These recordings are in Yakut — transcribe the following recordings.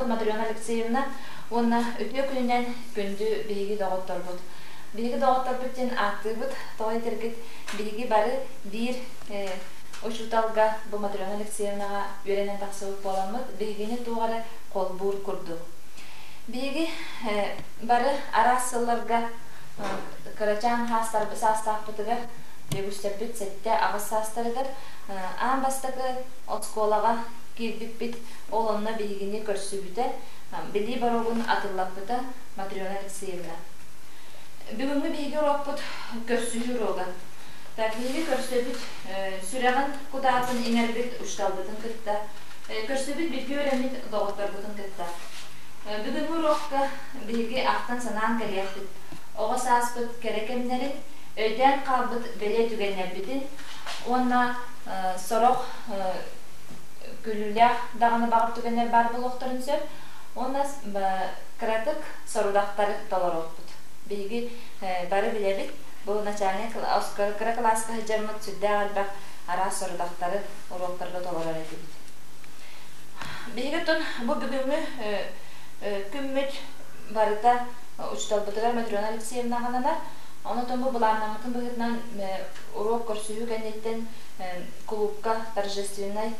Матрена Алексеевна уонна үтүө күнүнэн күндү биһиги доҕотторбут. Биһиги доҕотторбут диэн ааттыыбыт, тоҕо этэргит биһиги бары биир учууталга бу Матрена Алексеевнаҕа үөрэнэн тахсыбыт буоламмыт, биһигини туох эрэ холбуур курдук. Биһиги бары араас сылларга кырачаан саастаахпытыгар үгүстэрбит 7-8 саастарыгар аан бастакы оскуолаҕа киирбиппит, ол онно биһигини көрсүбүтэ, билии боруогун атыллаппыта Матрена Алексеевна. Бүгүҥҥү биһиги уруокпут көрсүһүү уруога. Так, биһиги көрсөбүт сүрэҕин кутаатын иҥэрбит учууталбытын кытта, көрсөбүт бииргэ үөрэммит доҕотторбутун кытта. Бүгүҥҥү уруокка биһиги ахтан-санаан кэлиэхпит оҕо сааспыт кэрэ кэмнэрин, өйдөөн хаалбыт бэлиэ түгэннэрбитин уонна сорох күлүүлээх даҕаны баҕар түгэннэр баар буолуохтарын сөп. Уонна кыратык сорудахтары толоруохпут. Биһиги бары билэбит, бу начальнай кыра кылааска сылдьармыт сүрдээх элбэх араас сорудахтары уруоктарга толорор этибит. Биһиги оттон бу бүгүҥҥү күммүт барыта учууталбытыгар Матрена Алексеевнаҕа ананар. Онон бу былааннаммытын быһыытынан уруок көрсүһүү кэнниттэн кулуупка торжественнай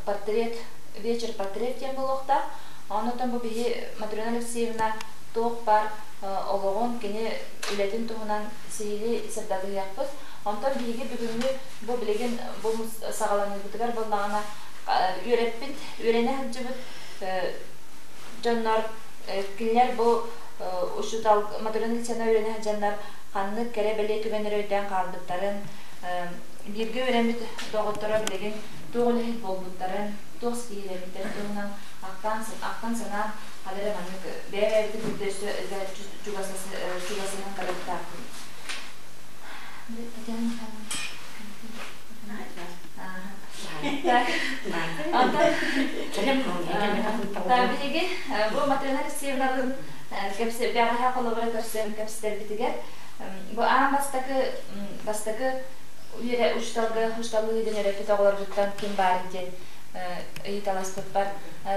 портрет, вечер портрет диэн буолуохтаах. Онон бу биһи Матрена Алексеевна туох баар олоҕун, кини үлэтин туһунан сиһилии сырдатыһыахпыт. Онтон биһиги бүгүҥҥү бу билигин бу саҕаланыыбытыгар буоллаҕына үөрэппит, үөрэнэ сылдьыбыт дьоннор кинилэр бу учуутал Матрена Алексеевна үөрэнэ сылдьаннар ханнык кэрэ-бэлиэ түгэннэри өйдөөн хаалбыттарын, бииргэ үөрэммит доҕотторо билигин туох үлэһит буолбуттарын, туох ситиһиилэммиттэрин туһунан ахтан-санаан ханна эрэ маннык бэйэ-бэйэбитин кытта өссө чугасыһан барыахтаахпыт. Татьяна Михайловна. Биһиги бу Матрена Алексеевналыын бэҕэһээ холобура көрсөн кэпсэтэрбитигэр бу аан бастакы бастакы үөрэ учууталга учууталлыы диэн үөрэппит оҕолорбуттан ким баар диэн ыйыталаспыппар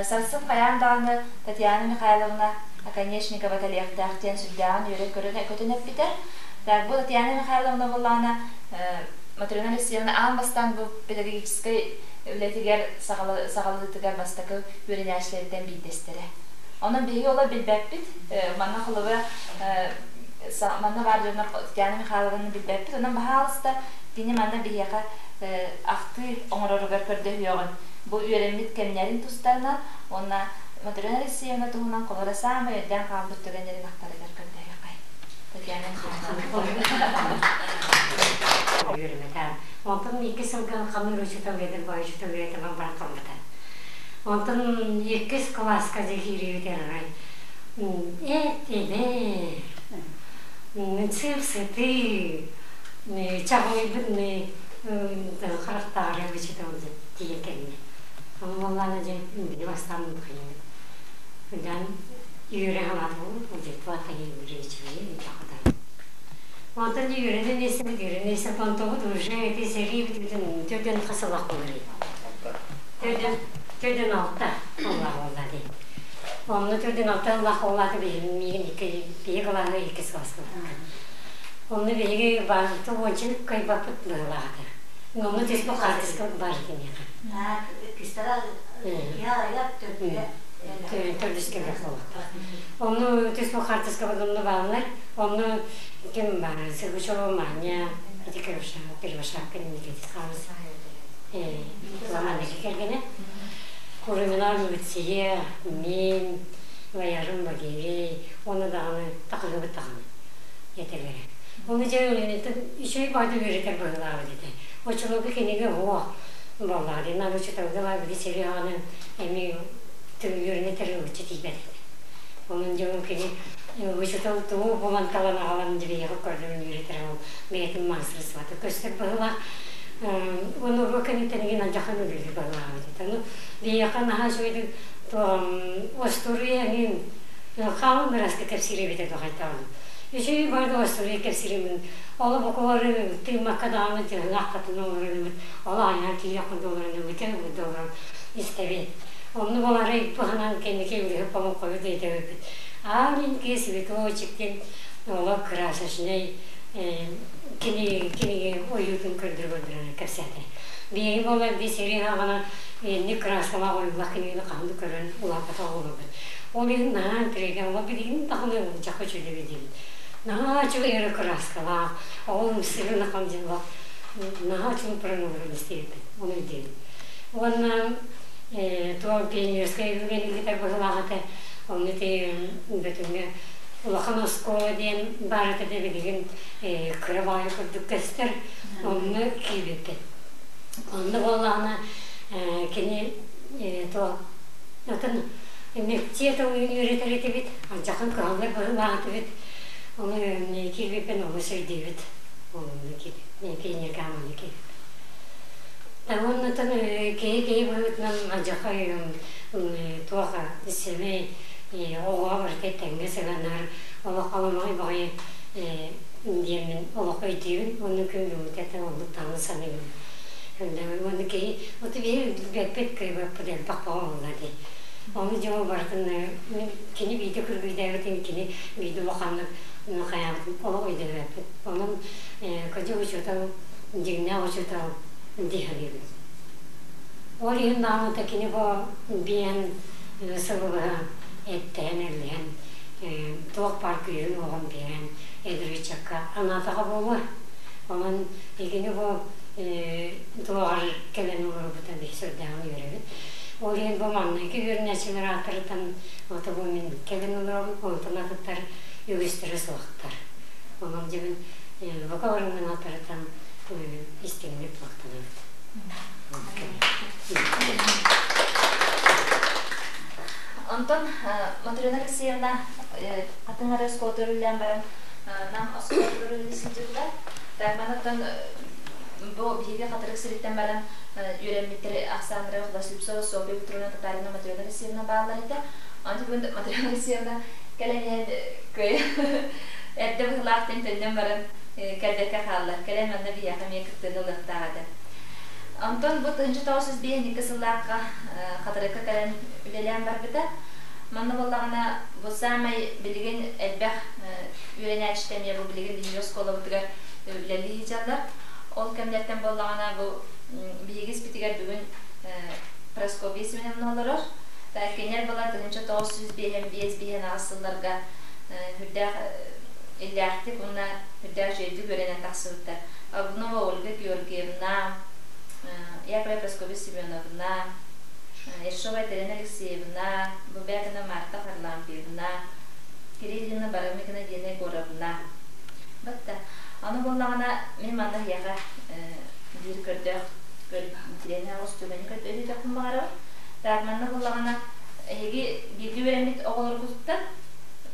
сарсын хайаан даҕаны Татьяна Михайловна Оконешникова кэлиэхтээх диэн сүрдээҕин үөрэ көтөн эппитэ. Так, бу Татьяна Михайловна буоллаҕына Матрена Алексеевна аан бастаан бу педагогическай үлэтигэр саҕалыытыгар бастакы үөрэнээччилэриттэн биирдэстэрэ. Онон биһиги олор билбэппит. Манна холобура манна баар дьоннор Татьяна Михайловнаны билбэппит. Онон баһаалыста кини манна биһиэхэ ахтыы оҥороругар көрдөһүөҕүн. Бу үөрэммит кэмнэрин тустарынан уонна Матрена Алексеевна туһунан холобура саамай өйдөөн хаалбыт түгэннэрин ахтарыгар көрдөһүөххэй. Татьяна Үөрэмэтэ. Онтон икки сылга хамыыр учуутал эдэр баай учуутал үөрэтэмэн баран хаалбыта. Онтон иккис кылааска дьэ киириибит арай эт-эбэ сып-сытыы чаҕылыйбыт харахтаары учуутал тиийэн кэллэ. Буоллаана дьэ били бастаан хайын үөрэ санаатыбын дьэ хайын үчүгэй Онтон үөрэнэн истэбит, үөрэнэн истэбит, онтубут уже ити сэрии бүтүн төрдөн хас сыллаах буоларый? Төрдөн, төрдөн алта сыллаах буолла дии. Онно төрдөн алта сыллаах буоллаата биһиги миигин икки биһиги кылааһы иккис кылааска Онно биһиги баарбыт уонча кыайбаппыт быһыылаах этэ. Онно түспүт хаартыска баар киниэхэ. Төрдүскэ буолуохтаах. Онно түспүт хаартыскабыт онно бааллар. Онно ким баар Сергучева Маня, ити Первошапка Никитис Хаус, Ламанники кэргэнэ, Курумина Люция, мин, Ваярым Валерий, уонна даҕаны тахыгыбыт даҕаны этэлэрэ. Ону дьэ үчүгэй баҕайы үөрэтэр быһыылаах этэ. Оччолорго кинигэ суох буоллаҕа дии. Наар учууталга баар били сири аҕанан эмиэ үөрэнэ ылыччы тиийбэт этэ. Онон дьэ кини учуутал тугу булан талан аҕалан дьиэҕэ көрдөрөн үөрэтэр ол бэйэтин маастарыстыбата көстөр быһыылаах. Уонна уруок кэнниттэн игин алдьархан үлэлиир быһыылаах эбит. Ону биһиэхэ наһаа үчүгэйдик остуоруйа эҥин хаалын быраска кэпсиир эбитэ дуо хайтаҕын. Үчүгэй барды остуруй кэпсиримин. Оло букулары тыыммакка даҕаны дьыһынаах хатын олорон оло айаан тиийэх курдук олорон ыбытын ыбыта олорон истэбин. Онну балары быһанан кэнники үлүһү помоккою дейдебиппит. Аленький цветочек диэн оло красочный кини киниги ойуутун көрдүр көрдүрэн кэпсээтэ. Биһиги буолар би сири аҕана инник краскалаах ойуулаах кинигини хаһан да көрөн улааппатах оҕолорбут. Ол иһин наһаа интригэ, ол билигин даҕаны дьахы үчүгэйбит диибит. Наһаа үчүгэй эрэ краскалаах, ол ымсыырын ахан дьыллах наһаа үчүгэй программаларын истибиппит, ону өйдүүбүн. Уонна туох пионерскай үгэниитэ быһылаах этэ, онно ити Бөтүҥҥэ улахан оскуола диэн баар этэ да билигин кыра баҕайы курдук көстөр, онно киирбиппит. Онно буоллаҕына кини туох атын мектиэ тылын үөрэтэр этибит, алдьархай кыһаллар быһыылаах этибит. Ону киирбиппин олус өйдүүбүт. Онно пионерга манна киирбиппин. Оннотон киһи киһи быһыытынан алдьархай туох сэмэй оҕоҕо барыта тэҥҥэ сыһыаннаһар олох аламаҕай баҕайы диэммин олох өйдүүбүн уонна күн бүгүҥҥүтэ оннук даҕаны саныыбын. Уонна киһи вот биһи билбэппит кыайбаппыт элбэх баҕа буолла дии. Ону дьоҥу барытын мин кини биирдэ күргүйдээбитин кини биирдэ улаханнык хайаабытын олох өйдөөбөппүт. Онон кырдьык учуутал дьиҥнээх учуутал дии саныыбын. Ол иһин даҕаны кини бу биэн сылы эттэһэн эллэһэн туох баар күүһүн-уоҕун биэрэн эдэр ыччакка анаатаҕа буолуо. Онон итини бу туоҕар кэлэн олорбута биһи сүрдээҕин үөрэбит. Ол иһин бу маҥнайгы үөрэнээччилэр ааттарыттан ото бу мин кэлэн олоробун, онтон атыттар үгүстэрэ суохтар. Онон дьэ мин бука барыммын ааттарыттан истиҥник махтанабыт. Онтон Матрена Алексеевна хатын эрэ оскуола үлэлээн баран Нам оскуолатыгар үлэлии сылдьыбыта. Манаттан бу биһиги Хатырык сириттэн баран үөрэммиттэр ахсааннара Васильцова Софья Петровна Татарина Матрена Алексеевна бааллар этэ. Онтон бүгүн Матрена Алексеевна кэлэн иһэн көй эрдэ быһылаах диэн төннөн баран кэлбэккэ хаалла. Кэлэн манна биһиэхэ эмиэ кыттыыны ылыахтаах этэ. Онтон бу 1905 сыллаахха Хатырыкка кэлэн үлэлээн барбыта. Манна буоллаҕына бу саамай билигин элбэх үөрэнээччитэ эмиэ бу билигин биһиги оскуолабытыгар үлэлии сылдьаллар. Ол кэмнэртэн буоллаҕына бу биһиги испитигэр бүгүн Прасковья Семеновна олорор. Кинилэр була 1955 биһэн сылларга үрдээх иллээхтик уонна үрдээх үчүгэйдик үөрэнэн тахсыбыттар. Аргунова Ольга Георгиевна, Яковлева Прасковья Семеновна, Ершова Екатерина Алексеевна, Бубякина Марта Харлампьевна, Кириллина Барамыкина Дина Егоровна. Батта. Аны буоллаҕына мин манна эһиэхэ биир көрдөөх тириэнэ оҕус түгэни көрдөһүөхпүн баҕарабын. Так, манна буоллаҕына эһиги бииргэ үөрэммит оҕолоргутуттан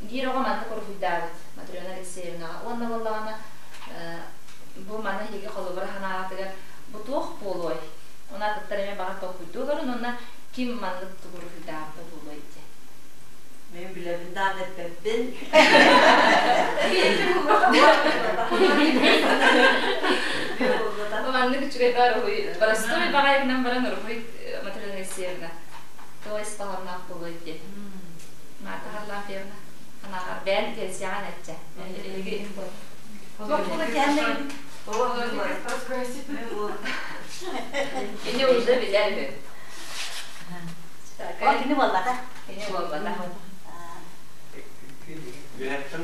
биир оҕо маннык уруһуйдаабыт Матрена Алексеевнаҕа. Уонна буоллаҕына бу маны эһиги холобура санаатыгар бу туох буолуой? Оны атыттар эмиэ баҕар толкуйдуу олорун уонна ким маннык тугу уруһуйдаабыта буолуой диэн. Мен билэбин даҕаны эппэппин. Бу маннык үчүгэй баар уруһуй простой баҕайынан баран уруһуй Матрена Алексеевна. То ис хоһоонноох буолуой диэн. Марта Харлампьевна анааҕар бэйэн пенсияҕа нэтчэ. Эһиги Кини уже билэр үһү. Кини буолбата. Кини буолбата. Үөһэттэн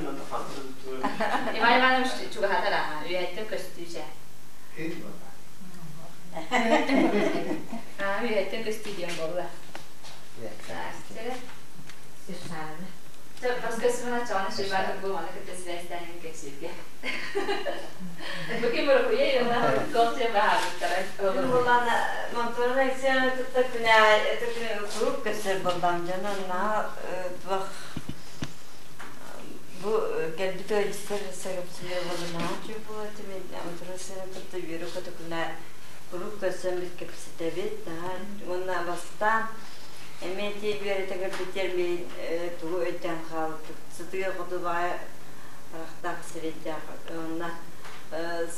Иван Иванович чугаһатар аха, үөһэттэн көстүүчэ. Аа, үөһэттэн көстүү диэн буолла. Баскасымана чоҕоно шибаатык бу маны кытта сибээстээн кэпсииргэ. Бу ким уруһуйа юна туох диэн баһаабыттара. Буоллаана Монторон Алексеевна кытта күнэ куруук көстөр буоллаҕым дьонон наһаа туох бу кэлбит ыалдьыттар сагапсыйа буолла наһаа үчүгэй буолла мен Монторон Алексеевна кытта үөрэ-көтө күнэ куруук көрсөн бит кэпсэтэбит наһаа уонна бастаан эмиэ ити үөрэтэ көрбүтүгэр мин тугу өйдөөн хаалбыт сытыы хоту баҕайы. Харахтаах сирэйдээх уонна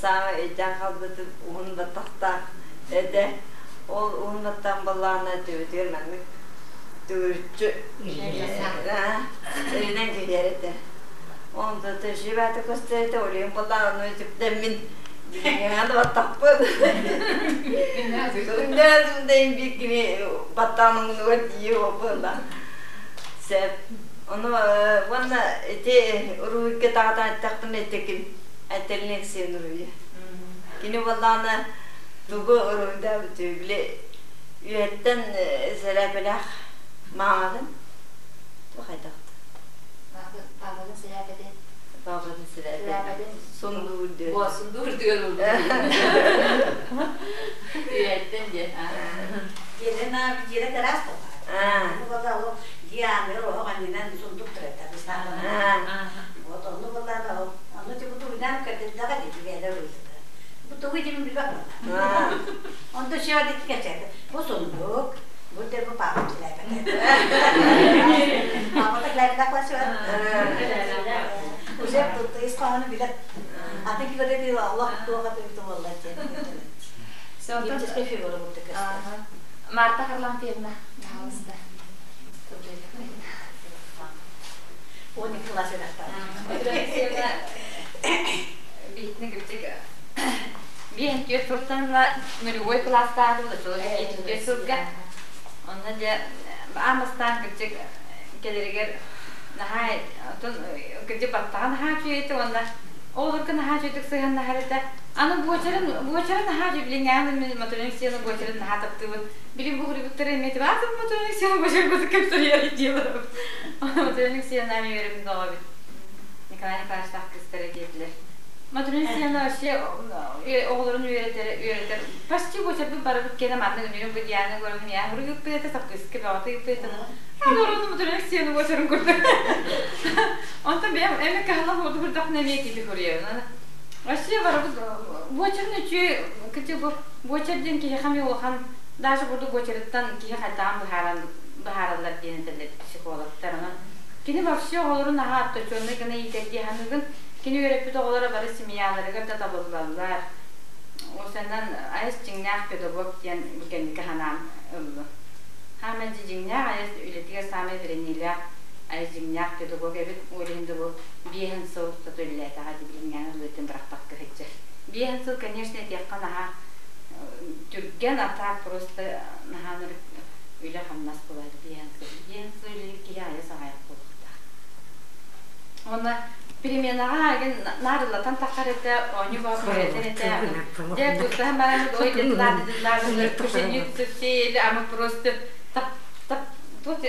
саамай өйдөөн хаалбытым уһун баттахтаах этэ. Ол уһун баттаҕын баллаҕына төбөтүгэр маннык төгүрүччү өрүнэн киһиэр этэ. Онто төшүбээтэ көстөр этэ, олиһин баллаҕын ону үтүктэммин билиҥҥэ да баттахпын. Күндэ биир кини баттаҕын уҥунугар тиийэ буолла. Сөп. Ону уонна ити уруһуйга даҕатан эттэхпинэ итикин Айталина Алексеевна уруһуйа. Кини буоллаҕына тугу уруһуйдаабыт били үөһэттэн сэлээпэлээх мааматын туох хайдахта? Паапатын сэлээпэтин. Паапатын сэлээпэтин. Сундуур диэн. О, сундуур диэн Үөһэттэн диэн. Дьиэлэн дьиэлэ тараас буолла. Буолла дьиэ ааныгар оһох аннынан сундук турар Вот онну буоллаана онну типа тугунан кэрдэрдэҕэ дии бэйэлэр уруйдата. Бу тугу дим билбэт буолла. Онто все дик кэчээтэ. Бу сундук, бу де бу папа килээбэтэ. Папата килээбэтэ классыга. Уже ис хоһоону билэр. Атын килэрэ бил Аллах туоха тыйты буолла диэн. Геометрическая фигура курдук көстөр. Марта Харлампьевна, пожалуйста. 12 класс Биитини кырдьык биэн түөрт сылтан нулевой класстаах түөрт сылга онно дьэ аан бастаан кырдьык кэлэригэр наһаа отон кырдьык баттаҕа наһаа үчүгэй этэ уонна оҕолорго наһаа үчүгэйдик сыһыаннаһар этэ. Аны буочарын буочарын наһаа үчүгэй билиҥҥээҕин мин Матрена Алексеевна буочарын наһаа таптыыбын. Билин бу хурибуттары эмиэ тибаатым Матрена Алексеевна буочар курдук кэпсэрийэр диэлэрим. Матрена Алексеевна үөрэммит оҕо эбит. Николай Николаевичтаах кыыстара диэтилэр. Матрена Алексеевна вообще оҕолорун үөрэтэр үөрэтэр почти буочарбыт барыбыт кэнэ маннык үнүрүн бу Диана Егоровна я ыыппыт саппыыска бөҕөтө ыыппыт Аны Матрена Алексеевна буочарын курдук. Онтон бэйэм эми кыһаллан буолду курдахпына эмиэ киһи суруйабын. Вообще барыбыт буочарын үчүгэй кычы бу буочар диэн киһиэхэ эмиэ улахан даже курдук буочарыттан киһи хайдаҕын быһааран быһаараллар диэн этэллэр психологтар. Онон кини вообще оҕолорун аһаа точённый гына иитэрдии саныыгын. Кини үөрэппит оҕолоро бары семьяларыгар да табыллаллар. Осенан айас дьиҥнээх педагог диэн бу кэнники санаан ыллым. Хаамай дьиҥнээх айас үлэтигэр саамай бэриниилээх айас дьиҥнээх педагог эбит. Ол иһин да бу биэһин сыл устата үлэлээтэҕэ дии билиҥҥээҥи үлэтин бырахпакка сылдьар. Биэһин сыл, конечно, этиэххэ наһаа түргэн, а так просто наһаа үлэ-хамнас буолар биэһин сыл. Биэһин сыл үлэлиир киһи айас аҕайах буолуохтаах. Уонна переменаҕа агын наарыллатан таххар этэ, оонньуу баҕа этэр этэ. Дьэ, куттаһан баран, ой, дедла, дедла, кушаньют сели, а мы просто тап, тап, тут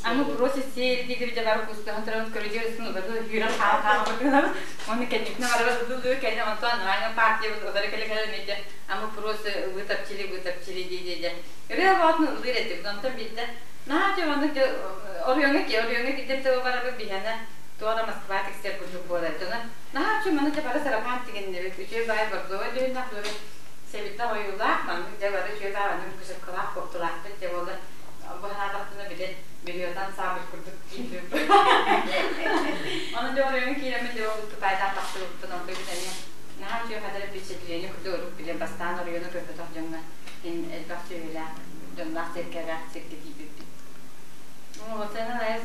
а мы просто сели диир дьэ кустаһан туран көрүдүөр үүрэн хаал хаалбытынан оны кэнникинэ барабат кэнне онтон аана партия утары кэлэ кэлэн ите а мы просто вытопчили вытопчили дии дии ырыа боотун ыллыыр этибит онтон биирдэ наһаа дьэ оннук дьэ оройуоҥҥа оройуоҥҥа киирдим тыа барабыт биһиэнэ туора Москва тиксэр курдук буолар дьоно наһаа үчүгэй маны дьэ бары сарапаан тигиннибит үчүгэй баай бордовой дьүһүннээх дуору сэбиттэх ойуулаах маннык дьэ бары үчүгэй баай маннык кышыркалаах коптулаахпыт дьэ буолла бу санаатахпына били бөрүөтан саабыт курдук киирбиппит Ону дьэ оройуоҥҥа киирэммин дьэ ол тупайдаах тахсыбыппын онто бит эмиэ наһаа үчүгэй хадара впечатление курдук орук били бастаан оройуону көрбөтөх дьоҥҥо ин элбэх сүөһүлээх дьонноох сиргэлээх сиргэ тиийбиппит. Оҕотуонан айас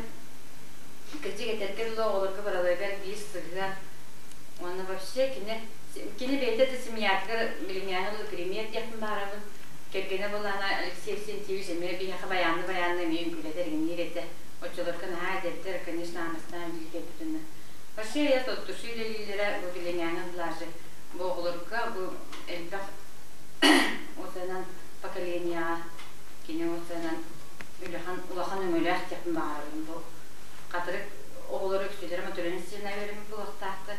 кырдьык этэргэ дылы оҕолорго бараларыгар биир сыһыан уонна вообще кини кини бэйэтэ да семьятыгар билиҥҥээҥи дылы пример диэхпин баарабын кэргэнэ буоллаҕына Алексей Евсентьевич эмиэ биһиэхэ байаанны байаанны эмиэ үҥкүүлэтэр иҥниир этэ оччолорго наһаа эдэрдэр конечно аамастаан үлэлии кэлбит вообще я от души үлэлииллэрэ бу билиҥҥээҥи дылы бу оҕолорго бу элбэх осанан поколениеҕа кини осанан улахан улахан өҥөлөөх диэхпин баҕарабын бу хатырык оҕолоро үксүлэрэ Матрена Сина үөрэммит буолуохтаахтар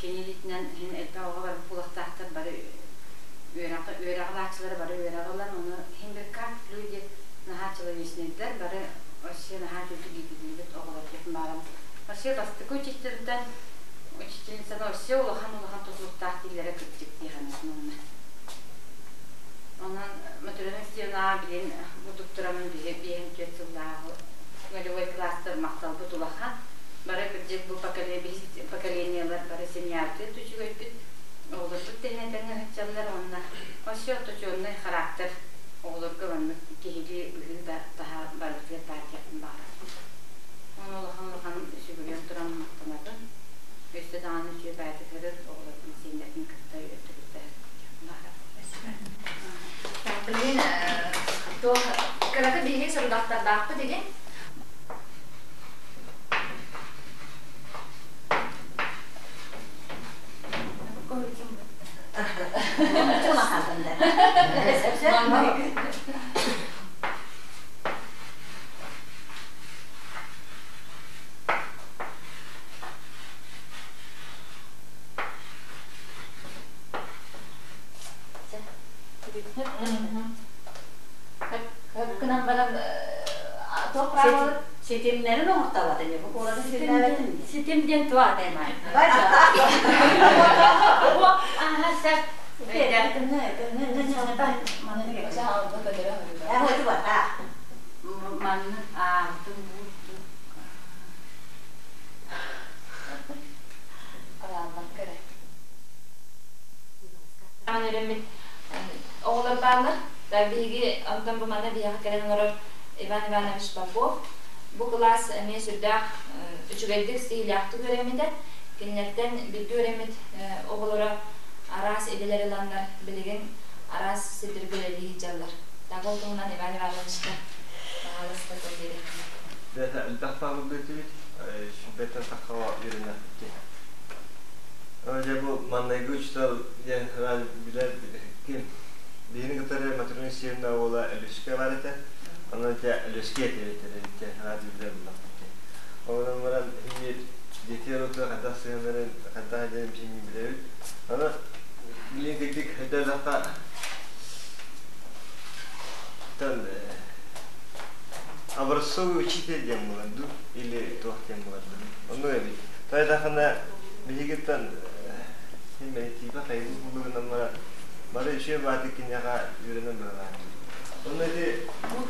кини илиитинэн иһин элбэх оҕо барбыт буолуохтаахтар бары үөрэх үөрэҕи ылааччылара бары үөрэҕи ылан ону иһин бир как люди наһаа человечныйдар бары вообще наһаа үчүгэй иитиллибит оҕолор диэхпин баҕарабын вообще бастакы учительтэн учительницаны вообще улахан улахан тутулуктаах дииллэрэ кырдьык дии саныыбын онно онон Матрена Степановнаҕа билин бурдук тураммын биһи 54 сыллааҕы нулевой класстар махталбыт улахан. Бары кырдьык бу поколениелар бары семьябытыгар үчүгэйбит, оҕолорбут тэҥэ тэҥэ сылдьаллар уонна өссө оточуоннай характер оҕолорго маннык киһилии быһыы да таһа барыбытыгар баар диэхпин баҕарабын. Уонна улахан-улахан сүгүрүйэн туран махтанабын. Өссө даҕаны үчүгэй баайдык оҕолорбун сиэннэрбин кытта үөрдүбүттэр диэхпин баҕарабын. Билигин туох кыракый биһиги сорудахтардаахпыт игин. Гынан баран туох правило Ситимнэрин оҥортолотун, бу куораты ситимнээбэтин. Ситим диэн туох атай маай? Аха сеп. Манны аартын бууртун. Өрөммүт оҕолор бааллар. Биһиги онтон бу манна биһиэхэ кэлэн олорор Иван Иванович Попов. Бу кылаас эмиэ сүрдээх үчүгэйдик сиһилээхтик үөрэммитэ. Кинилэртэн бииргэ үөрэммит оҕолоро араас идэлэр ыланнар билигин араас сирдэргэ үлэлии сылдьаллар. Так ол туһунан Иван Ивановичка баһаалыста тыл биэриэххэ. Бэйэтэ элбэх таабыллыытыбыт, сүбэтэ сахаҕа үөрэнэхпит. Дьэ бу маннайгы учуутал диэн билэр ким? Биһини кытары Матрена Северна уола Өлүскэ бар этэ. Онон дьэ Өлүскэ этэ этэ радио билэр буллахпыт. Онон баран химир детей роту хайдах сыһыаннарын хайдах диэн биһини билэбит. Аны билин кырдьык өйдөөтөххө тан образцовый учитель диэн буолар дуу или туох диэн буолар дуу. Оннук эбит. Тайдахына биһигиттэн син тиипэ хайдах булугунан баран бары үчүгэй бааты киниэхэ үөрэнэн баралаах. Онно ити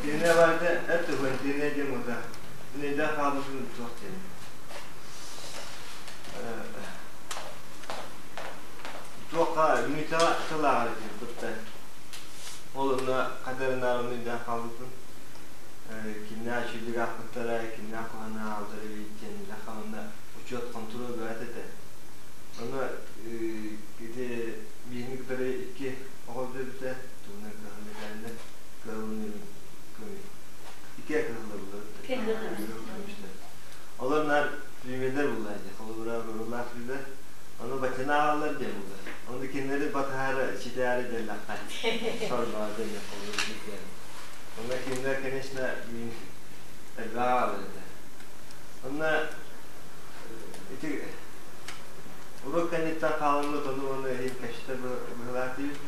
кинине баата эт туһун диэн буолда. Мин өйдөөх хаалбытым туох диэн. Туохха мүтэҕэ тылааҕар киирбиттэр. Ол онно хадарынаар өйдөөх хаалбытым. Кимнээх үчүгүйдүк аахпыттара, кимнээх куһаҕаны ааҕаллар эбит диэн үлэхэ онно учуот хонтуруол бөҕөтө этэ. Онно ити биһини кытары икки оҕо бүтэ тугунан кыһаллытааннар кыһаллын көмү икки кыһаллылар Олор наар примердер булла дии холобура рурулаах билэр ону батина аҕаллар диэн булла ону кинилэри батыһаары ситээри диэллэххэ сорбаа диэн холобур Онно кинилэр, конечно, мин элбэх аҕалар этэ. Онно ити уруок кэнниттэн хаалыммыт ону уонна иһин кэпсэтэ быһылаах диибит.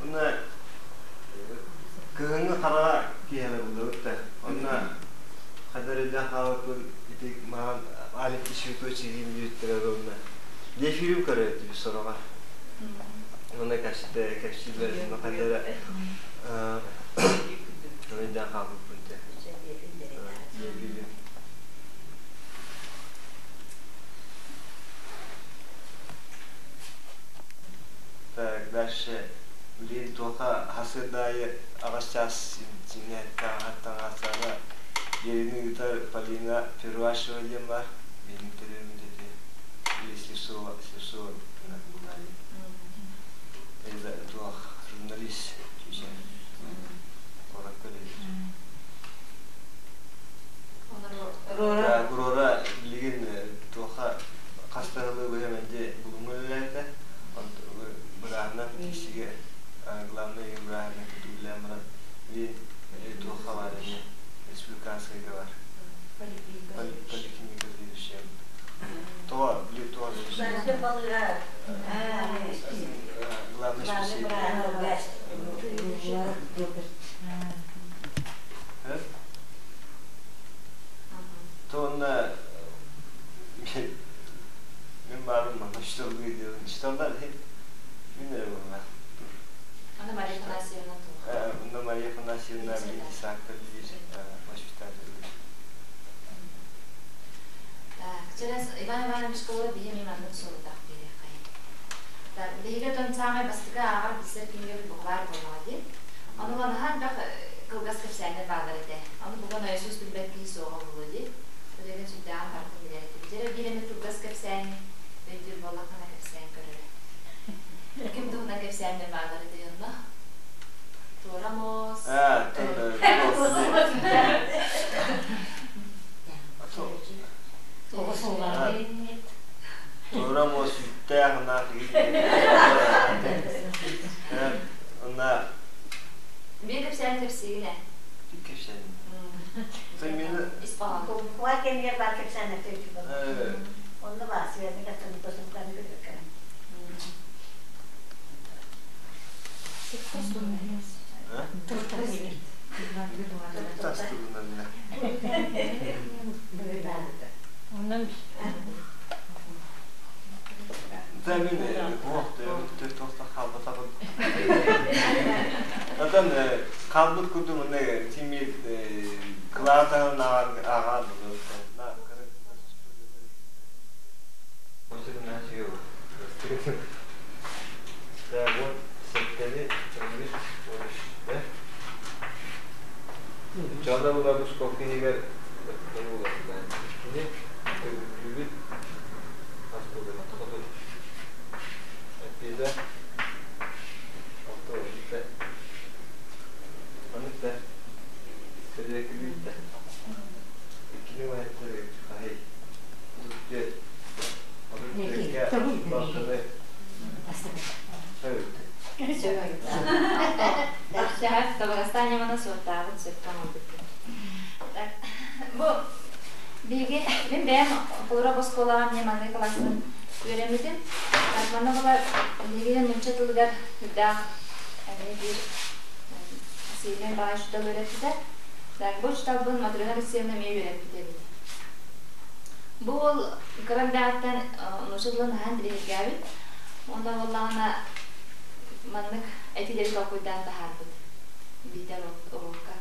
Онно кыһыҥҥы хараҕа киэһэлэ буллубут да. Онно хадar өйдөөн хаалбыппын ити маҕан маленький цветочек диэн онно дефилим көрөөттүбүт сороҕор. Онно кэпсэтэ кэпсииллэр онно хадара өйдөөн хаалбыппын те. Дефилим. Так, дальше. Блин, туоха хасырдаайы аҕыс чаас сиҥэттаҕаттаҕасаана Ерини ыытар Полина Первашева диэн бар. Менин төрүөмүт эти. Или Слепцова, Слепцова булари. Это туох журналист чечен. Коротко Рора. Рора билигин туоха хастарылы быһа мэнди булуҥҥа үлэлээтэ. Бырааһынан тиксигэ главный бырааһынан көтүллээн баран билин туохха бар эмиэ республиканскайга бар. Поликлиника заведующая. То, били то главный специалист. То онно мен баарым манна учууталлыы диэн учууталлар мин эрэ буолла. Аны Мария Афанасьевна туох? Онно Мария Афанасьевна Исаакка биир воспитатель. Так. Через Иван Иванович Коло биһи эмиэ маннык суолтаах биэриэххэйин. Так, биһиги отон саамай бастакы ааҕар билсэр кинигэбит букварь буоллаҕа дии. Ону наһаа элбэх кылгас кэпсээннэр бааллар этэ. Ону бугун ойосуус билбэт киһи суоҕа буолуо дии. Билигин сүрдээҕин барытын билэр этибит. Дьэ биир эмэ кылгас кэпсээни өйдүүр буоллаххына кэпсээн көрөрө. Ким туһунан кэпсээннэр бааллар этэй онно? Туора муос. Аа, Оҕо сыллаах Туора муос үүттээх ынах Онна Биир кэпсээн кэпсиигин ээ. Кэпсээн. Ис хоһоон. Куа кэмигэр баар кэпсээн Онно баар связны кэпсээн тосумканы көрбөккө. Онон Мин хаалбатаҕым. Отон хаалбыт курдук мына тимир кылаатаһын ааҕаар Чана була бу кинигер кини төгүллүүбүт хас буолар хоту эппиэтэ алта бүттэ маннык да сэрээкилүүттэ иккини маһыттары хаһый түөт отут түөккэ балтаны Сөп, табыгастаан ньыманы суоттаабыт сөпкө оҥорбуккун. Так, бу биһиги мин бэйэм холура оскуолаҕа эмиэ маннык кылааспын үөрэммитим. Так, манна була биһиги нуучча тылыгар үрдээх эмиэ биир сильнай баҕайы учуутал үөрэппитэ. Так, бу учууталбын Матрена Алексеевна эмиэ үөрэппит эбит. Бу уол кыра эрдэҕиттэн нуучча тылын аһаан билиһиргээбит. Уонна буоллаҕына маннык этиилэри толкуйдаан таһаарбыт биитэр уруокка.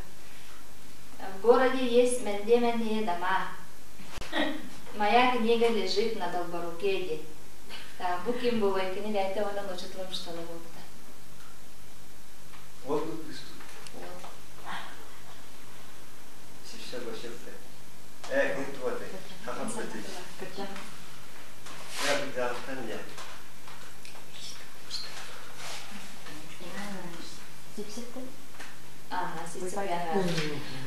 В городе есть мэндиэмэнные дома. Моя книга лежит на долгоруке диэн. Бу ким буолуой кини бэйэтэ уонна нуучча тылын учуутала буолбута. Ол Э, ким туоты? Хахам Ага,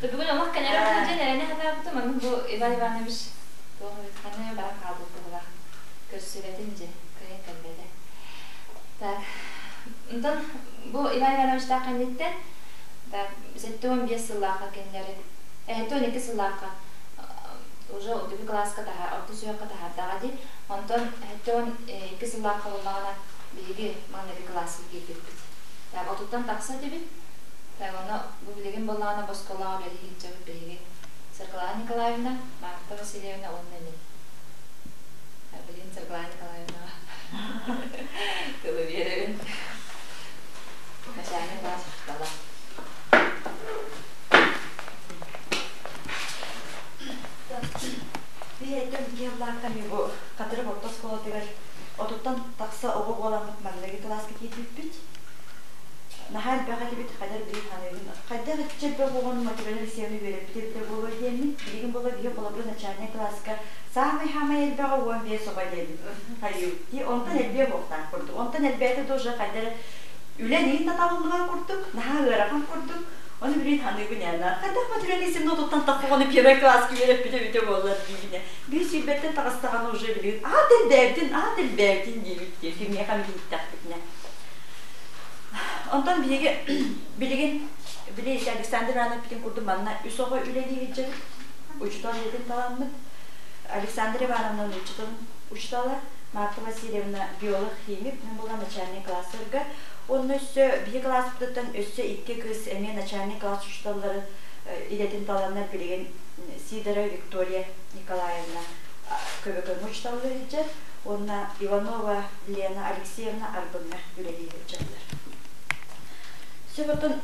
Бүгүн олох кэнэрэ сылдьан эрэнэ санаабытым, аны бу Иван Иванович туох эбит ханна баран хаалбыт быһыылаах. Көрсүбэтим дьэ, кыайан кэлбэтэ. Так, онтон бу Иван Ивановичтаах кэнниттэн так, 75 сыллаахха кинилэри, 72 сыллаахха уже үрдүкү кылааска таһаар, орто сүһүөххэ таһаардаҕа дии. Онтон 72 сыллаахха буоллаҕына биһиги маҥнайгы кылааска киирбиппит. Так, отуттан тахса этибит. Так, ону бу билигин буоллаҕына босколоох үлэлии сылдьабыт биһиги. Саргылана Николаевна, Марта Васильевна уонна мин. Билигин Саргылана Николаевнаҕа тылы биэрэбин. Начальник класс учуутала. Биһиэттэн киһилаахтан бу Хатырык орто оскуолатыгар отуттан тахса оҕо буоламмыт маҥнайгы кылааска киирбиппит. Наһаа элбэх этибит, хайдах билин ханыыбын. Хайдах иччэ элбэх оҕону Матрена Алексеевна үөрэппит эбитэ буолуо диэммин, билигин буолла биһи холобура начальнай кылааска саамай-хаамай элбэҕэ 15 оҕо диэбит. Хайыы, дии онтон элбиэ буолуохтаах курдук. Онтон элбээтэ да уже хайда эрэ үлэ иһин таталыллыбат курдук, наһаа ыарахан курдук. Ону билин ханыыбын яна. Хайдах Матрена Алексеевна отуттан тахха оҕону первый класска үөрэппитэ эбитэ буоллар диибинэ. Биир сүүрбэттэн таҕыстаҕына уже билигин аат элбээбитин, аат элбээбитин диэбит дии кимиэхэ эмит иһиттэхпитинэ. Онтон биһиги билигин били Александр Иванович эппитин курдук манна үс оҕо үлэлии сылдьабыт. Учуутал идэтин таламмыт. Александра Ивановна нуучча учуутала, Марта Васильевна биолог, химик, мин буолан начальный класстарга. Онно өссө биһи класспытыттан өссө икки кыыс эмиэ начальный класс учууталлары идэтин таланнар билигин Сидорова Виктория Николаевна көбөкөҥҥө учууталлыы сылдьар уонна Иванова Лена Алексеевна Арбыҥҥа үлэлии сылдьаллар. Сөп оттон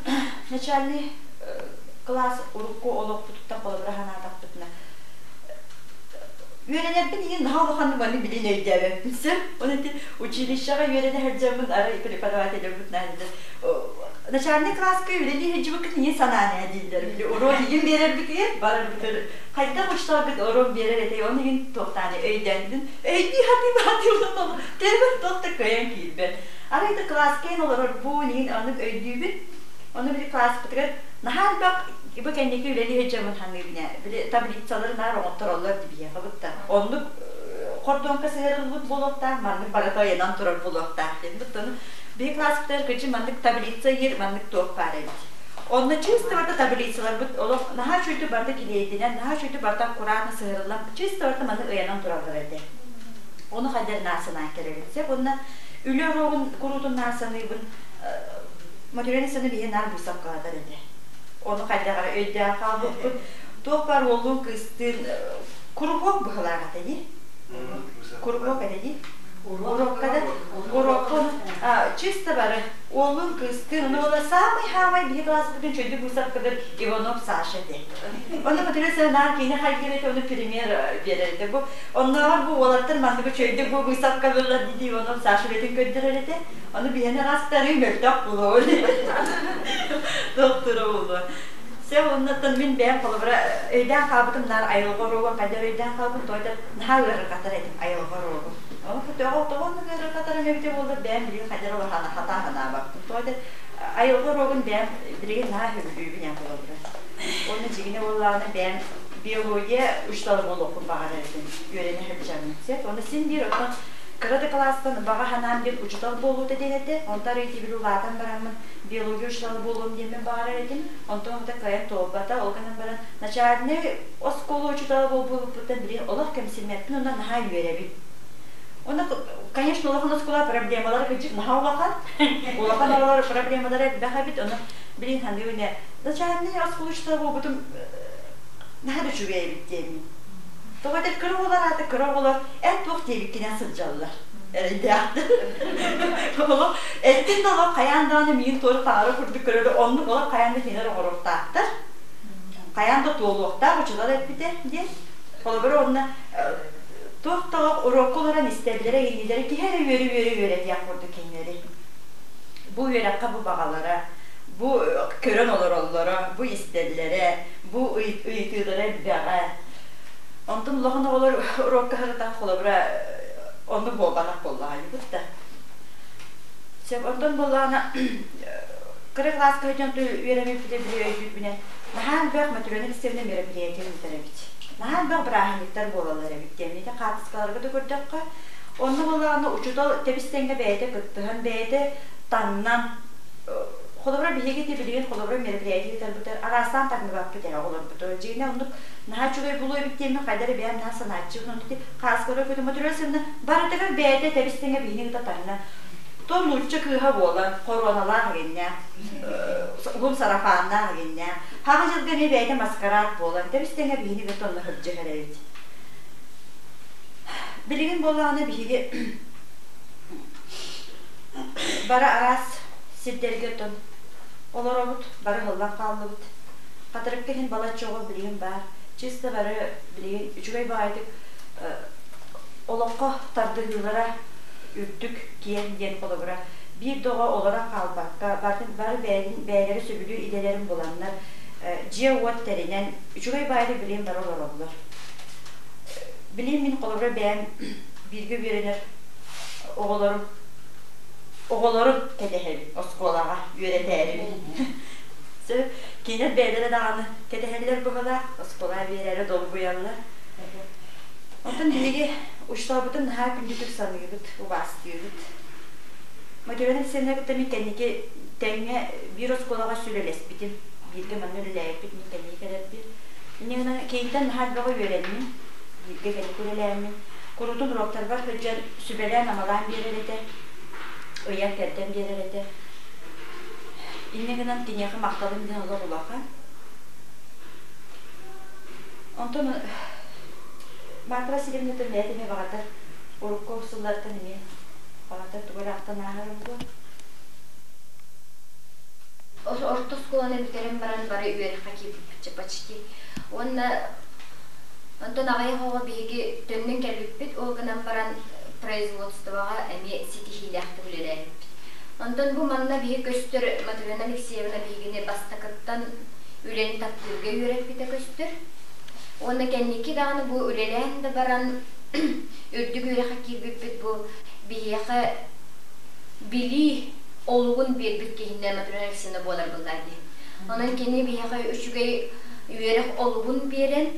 начальный класс урукку олохпутуттан холобура санаатахпытына. Үөрэнэрбин иһин наһаа улаханнык маны билин өйдөөбөппүн сөп. Оны ити училищеҕа үөрэнэ сылдьаммын арай преподавателербит наадыда начальный класска үлэлии сылдьыбыккыт иһин санаан ээ дииллэр. Били уруок иһин биэрэрбитигэр барарбытыгар хайдах учууталгыт уруок биэрэр этэй оны иһин туохтааны өйдөөннүн өйдүү сатыы баатыыбын ол төбөбөр туох да кыайан киирбэт. Арай да класска иһин олорорбун иһин оннук өйдүүбүн. Ону били класспытыгар наһаа элбэх бу кэнники үлэлии сылдьаммын саныыбын ээ. Били таблицалары наар оҥоттороллор дибиһиэхэ бытта. Оннук хордуоҥка сыһыарыллыбыт буолуохтаах, маннык барыта ыйанан турар буолуохтаах диэн. Буттаны биһи класспытыгар кычы маннык таблица ыйыр, маннык туох баар эбит. Онно чисто барыта таблицаларбыт олох наһаа үчүгэй барыта килиэйдинэн, наһаа үчүгэй барыта аккуратно сыһыарыллан, чисто барыта маннык ыйанан тураллар этэ. Ону хайдар наасанаан кэлэбит. Сөп уонна үлэ уруогун куруутун наасаныыбын Материальный саны биһи наар быысапкалатар этэ. Ону хайдах эрэ өйдөөн хаалбыппыт. Туох баар уоллуун кыыстыын куруһуок быһылаах этэ дии. Куруһуок этэ дии. Урокка да урокка чисто бары уоллуун кыыстыын ону була самый-самый биһи класспытын чөйдүк быысапкалар Иванов Саша этэ. Ону материал саны наар киинэ хайгыр этэ, ону пример биэрэр этэ. Бу оннооҕор бу уолаттар манныгы чөйдүк бу быысапкалыылар дии Иванов Саша үлэтин көрдөрөр этэ. Ону биһиэнэ араастары мөлтөх буолуо. Доктора буолуо. Сэ оннуттан мин бэйэм холобура өйдөөн хаалбытым наар айылҕа уруогун хайдах өйдөөн хаалбытым тоҕо да наһаа ыарырҕатар этим айылҕа уруогун. Ол тоҕо тоҕо оннук ыарырҕатарым эбитэ буоллар бэйэм билигин хайдах улахана хатаа санаабаппын. Тоҕо да айылҕа уруогун бэйэм билигин наһаа сөбүлүүбүн эн холобура. Уонна дьигинэ буоллаҕына бэйэм биология учуутала буолуохпун баҕарар этим үөрэнэ сылдьаммын. Сөп уонна син биир оттон Кыра да кылаастан баҕа санаам диэн учуутал буолуута диэн этэ. Онтон арыый тибили улаатан бараммын биология учуутала буолуом диэммин баҕарар этим. Онтон оҕото кыайан туолбата. Ол гынан баран начальнай оскуола учуутала буолбуппуттан билигин олох кэмсиммэппин уонна наһаа үөрэбин. Уонна, конечно, улахан оскуола проблемалара кырдьык наһаа улахан. Улахан оҕолор проблемалара элбэх эбит. Ону билигин саныыбын ээ, начальнай оскуола учуутала буолбутум наһаа да үчүгэй эбит диэммин. Тоҕо этэр кыра оҕолор аата кыра оҕолор эн туох диэбиккинэн сылдьаллар эрэйдээхтэр. Олох эттин да олох хайаан даҕаны миин туора таҥара курдук көрөрө оннук олох хайаан да кинилэр оҥоруохтаахтар. Хайаан да туолуохтаах учуутал эппитэ диэн. Холобура онно туох да олох уруокка олорон истэллэрэ иҥнилэрэ киһи эрэ үөрэ-үөрэ үөрэтиэх курдук кинилэри. Бу үөрэххэ бу баҕалара, бу көрөн олороллоро, бу истэллэрэ, бу ыйытыылара элбэҕэ. Онтон улахан оҕолор уруокка сырытан холобура оннук буолбатах буоллаҕа да. Сөп онтон буоллаҕына кыра кылааска сылдьан үөрэммиппитэ били өйдүүрбүнэн наһаа элбэх Матрена Алексеевна мероприятие ыытар эбит. Наһаа элбэх бырааһынньыктар буолаллар эбит диэн. Ити хаартыскаларга да көрдөххө, онно буоллаҕына учуутал тэбис-тэҥҥэ бэйэтэ кыттыһан, бэйэтэ таҥнан Холобура, биһиги ити билигин холобура мероприятие ыытарбытыгар араастаан таҥныбаппыт ээ оҕолорбутугар. Дьиҥинэ оннук наһаа үчүгэй булуу эбит диэммин хайда эрэ бэйэм наһаа санааччыбын. Онно ити хааскалара көтөмөтүрэ сынна барытыгар бэйэтэ тэбис-тэҥэ биһини ыта таҥна. То нуучча кыыһа буолан, хоруоналаах игиннээх, уһун сарафаннаах игиннээх, хаҥа дьылга эмиэ бэйэтэ маскарад буолан, тэбис-тэҥэ биһини ыта онно сылдьыһар эбит. Билигин буоллаҕына биһиги Бары араас сирдэргэ оттон олоробут, бары ыһыллан хааллыбыт. Хатырыкка иһин балачча оҕо билигин баар. Чисто бары билигин үчүгэй баҕайытык олоххо тардыһыылара үрдүк, киэҥ диэн холобура биир да оҕо олорон хаалбакка, бары бэйэлэрин бэйэлэрэ сөбүлүүр идэлэрин буланнар, дьиэ-уот тэринэн, үчүгэй баҕайытык билигин бары олороллор. Билигин мин холобура бэйэм бииргэ үөрэнэр оҕолорум оҕолору кэтэһэбин оскуолаҕа үөрэтээрибин. Кинилэр бэйэлэрэ даҕаны кэтэһэллэр быһыылаах, оскуола биэрээри долгуйаллар. Онтон биһиги учууталбытын наһаа күндүтүк саныыбыт, убаастыыбыт. Матрена Алексеевна кытта мин кэнники тэҥҥэ биир оскуолаҕа сүлэлэспитим. Бииргэ манна үлэлээбиппит, мин кэнники кэлэрбит. Инньэ гынан киниттэн наһаа элбэҕи үөрэнним, бииргэ кэнники үлэлээммин. Куруутун уруоктарбар сылдьан сүбэлээн-амалаан биэрэр этэ, ыйан-кэрдэн биэрэр этэ. Инньэ гынан киниэхэ махталым диэн олох улахан. Онтон Марта Васильевнатын бэйэтэ эмиэ баҕардар урукку сыллартан эмиэ баҕардар тугу эрэ ахтан ааһар буолуо. Орто оскуоланы бүтэрэн баран бары үөрэххэ киирбиппит почти. Уонна Онтон аҕыйах оҕо биһиги төннөн кэлбиппит, ол гынан баран производствоҕа эмиэ ситиһиилээхтик үлэлээбиппит. Онтон бу манна биһи көстөр Матрена Алексеевна биһигини бастакыттан үлэни таптыырга үөрэппитэ көстөр. Уонна кэнники даҕаны бу үлэлээн да баран үрдүк үөрэххэ киирбиппит бу биһиэхэ билии олугун биэрбит киһинэн Матрена Алексеевна буолар буоллаа дии. Онон кини биһиэхэ үчүгэй үөрэх олугун биэрэн,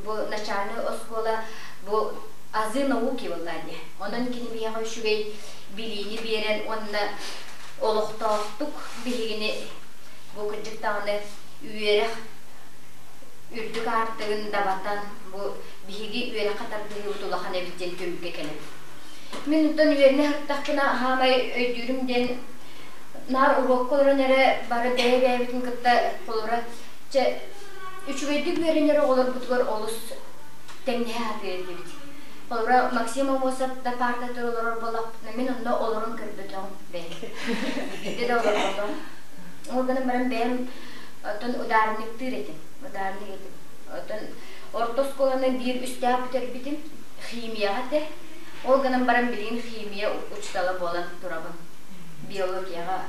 бу начальнай оскуола бу азы науки буоллаа дии. Онон кини биһиэхэ үчүгэй билиини биэрэн уонна олохтоохтук биһигини бу кырдьык даҕаны үөрэх үрдүк аартыгын дабатан бу биһиги үөрэххэ тардыһыыбыт улахан эбит диэн түмүккэ кэлэбит. Мин онтон үөрэнэ сырыттахпына хаамай өйдүүрүм диэн наар уруокка олорон эрэ бары бэйэ-бэйэбитин кытта холобура чэ үчүгэйдик үөрэнэр оҕолорбутугар олус тэҥнэһэ сатыыр этибит. Холобура Максим Амосов да паартатыгар олорор буоллахпытына мин онно олорон көрбөтөҕүм бэйэм. Биирдэ да олорботоҕум. Ол гынан баран бэйэм оттон ударниктыыр этим. Ударник этим. Оттон орто оскуоланы биир үстээх бүтэрбитим. Химияҕа этэ. Ол гынан баран билигин химия учуутала буолан турабын. Биологияҕа.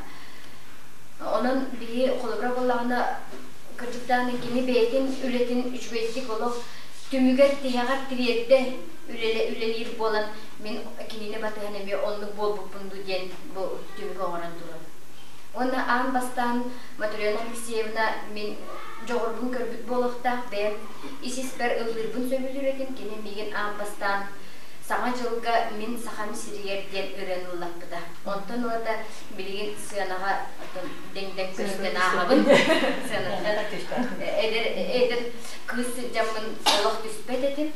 Онон биһи холобура буоллаҕына кырдьыктаан кини бэйэтин үлэтин үчүгэйдик олох түмүгэр тиһэҕэр тириэрдэ үлэлиир буолан мин кинини батыһан эмиэ оннук буолбуппун дуу диэн бу түмүк оҥорон турабын. Уонна аан бастаан Матрена Алексеевна мин дьоҕурбун көрбүт буолуохтаах бэйэм ис-испэр ыллыырбын сөбүлүүр этим кини миигин аан бастаан Саҥа дьылга мин Сахам сиригэр диэн ырыаны ыллаппыта. Онтон ылата билигин сыанаҕа оттон дэҥ-дэҥ көстөн ааҕабын. Сыанаттан эдэр эдэр кыыс сылдьаммын олох түспэт этим.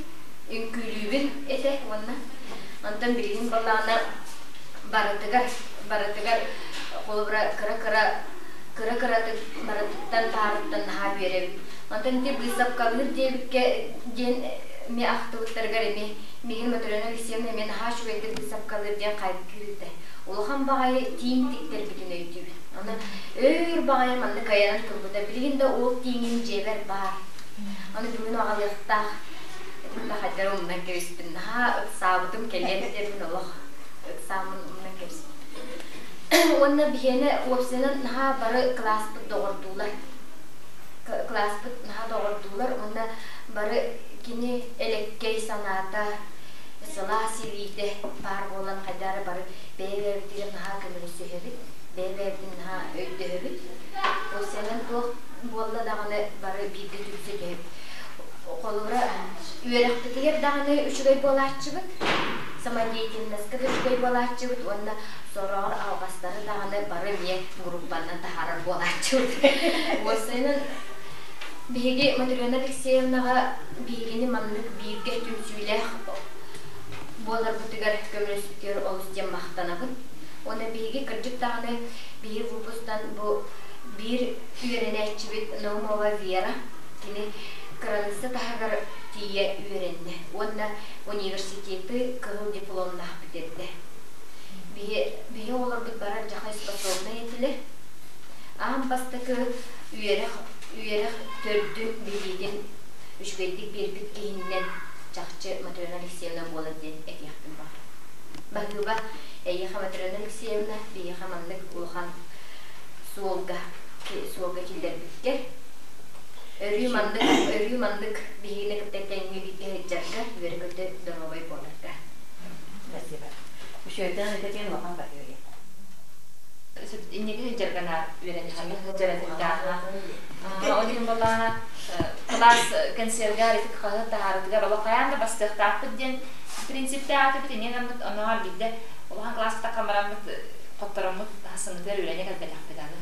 Үҥкүүлүүбүн этэ уонна онтон билигин балаана барытыгар барытыгар холобура кыра-кыра кыра-кыратык барытыттан баарыттан наһаа үөрэбин. Онтон ити быысапкалыыр диэбиккэ диэн эмиэ ахтыбыттарыгар эмиэ миигин Матрена Алексеевна эмиэ наһаа үчүгэйдик быысапкалыыр диэн хайгыыр этэ. Улахан баҕайы тииҥ тиктэрбитин өйдүүбүн. Аны өөр баҕайы маннык айанан турбута. Билигин да ол тииҥим дьиэбэр баар. Аны бүгүн аҕалыахтаах этим да хайдары умнан кэбиспин. Наһаа ыксаабытым кэлиэн диэммин олох ыксааммын умнан кэбиспин. Уонна биһиэнэ уопсайынан наһаа бары кылааспыт доҕордуулар. Кылааспыт наһаа доҕордуулар уонна бары кини элэккэй санаата, сылаас илиитэ баар буолан хайдах эрэ бары бэйэ-бэйэбитигэр наһаа көмөлөсүһэбит, бэйэ-бэйэбитин наһаа өйдөһөбүт. Уопсайынан туох буолла даҕаны бары бииргэ түмсэ түһэбит. Холобура, үөрэхпитигэр даҕаны үчүгэй буолааччыбыт, самодеятельноска да үчүгэй буолааччыбыт уонна сороҕор алҕастары даҕаны бары эмиэ группанан таһаарар буолааччыбыт. Уопсайынан биһиги Матрена Алексеевнаҕа биһигини маннык бииргэ түмсүүлээх буоларбытыгар көмөлөспүтүгэр олус диэн махтанабын. Уонна биһиги кырдьык даҕаны биһиги выпустан бу биир үөрэнээччибит Наумова Вера кини кыраныысса таһыгар тиийэ үөрэннэ уонна университеты кыһыл дипломнаах бүтэрдэ. Биһи, биһи оҕолорбут барар дьахай способнай этилэр. Аан бастакы үөрэх, үөрэх төрдүн билиитин үчүгэйдик биэрбит киһиннэн чахчы Матрена Алексеевна буолар диэн этиэхпин баҕарабын. Баһыыба, эйиэхэ Матрена Алексеевна, биһиэхэ маннык улахан суолга, суолга киллэрбиккэр өрүү маннык, өрүү маннык биһигини кытта тэҥҥэ бииргэ сылдьарга, үөрэ-көтө доруобай буоларга. Спасибо. Үчүгэйдэн этэтиэн улахан баһыыба. Инники сылдьаргана үөрэнэххэ сылдьар этим Ол иһин буоллаҕына кылаас кэнсиэргэр ити хаһыат таһаарытыгар олох хайаан да бастыахтаахпыт диэн принциптээх этибит инньэ гыммыт оннооҕор биирдэ улахан кылааска таххан бараммыт хоттороммут хасыммытыгар үөрэнэ кэлбэтэхпит аны